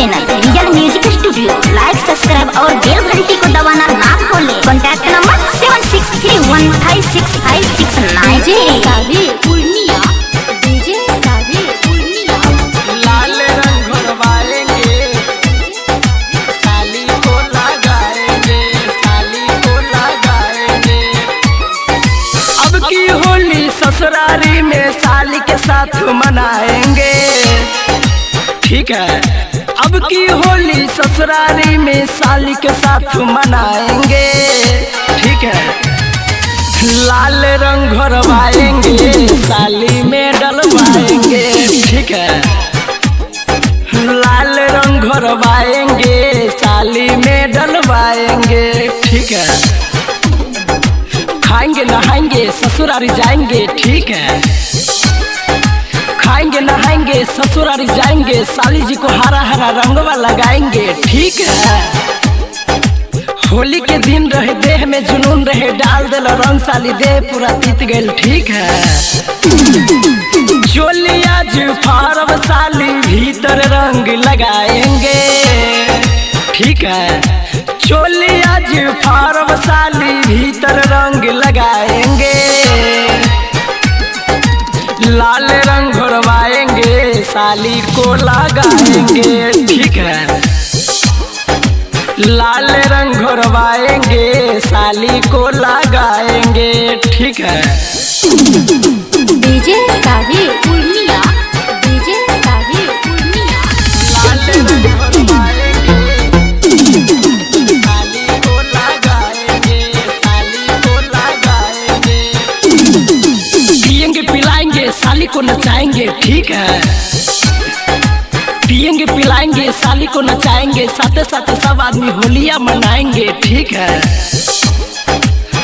Channel real music studio. Like, subscribe और बेल घंटी को दबाना ना भूलें। Contact number 7631565693। DJ Sabir Purnia, DJ Sabir Purnia. लाल रंग घोरवाएंगे, साली को लगाएंगे, साली को लगाएंगे। अब की होली ससुरारी में साली के साथ मनाएंगे, ठीक है। अब की होली ससुरारी में साली के साथ मनाएंगे, ठीक है। लाल रंग घोरवाएंगे, साली में डलवाएंगे, ठीक है। लाल रंग घोरवाएंगे, साली में डलवाएंगे, ठीक है। खाएंगे नहाएंगे ससुरारी जाएंगे, ठीक है। खाएंगे नहाएंगे ससुरारी जाएंगे, साली जी को हरा हरा रंगवा लगाएंगे, ठीक है। होली के दिन रहे देह में जुनून रहे, डाल दिल रंग साली देह पूरा तीत गइल, ठीक है। चोली आज फारब साली भीतर रंग लगाएंगे, ठीक है। चोली आज फारब साली भीतर रंग लगाएंगे, लाल रंग घोरवाएंगे, साली को लगाएंगे, ठीक है। लाल रंग घोरवाएंगे, साली को लगाएंगे, ठीक है। DJ Sabir Purnia, DJ Sabir Purnia. लाल रंग घोरवाएंगे, साली को लगाएंगे, साली को लगाएंगे। पियेंगे पिलाएंगे साली को नचाएंगे, ठीक है। पियेंगे पिलाएंगे साली को नचाएंगे, साथे साथे सब आदमी होलिया मनाएंगे, ठीक है।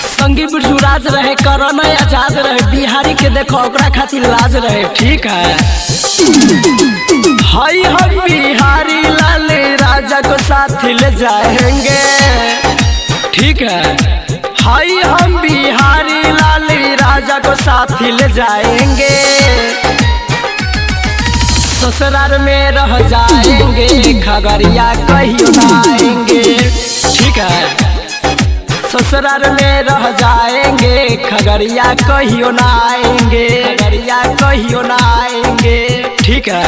संगी बिरजुराज रहे करण आजाद रहे, बिहारी के देखो ओकरा खातिर लाज रहे, ठीक है। हाय हम बिहारी लाल राजा को साथ ले जाएंगे, ठीक है। हाय हम बिहारी लाल राजा को साथ ले जाएंगे, ससुराल में रह जाएंगे, खगड़िया कहियो ना आएंगे, ठीक है। ससुराल में रह जाएंगे, खगड़िया कहियो ना आएंगे, खगड़िया कहियो ना आएंगे, ठीक है।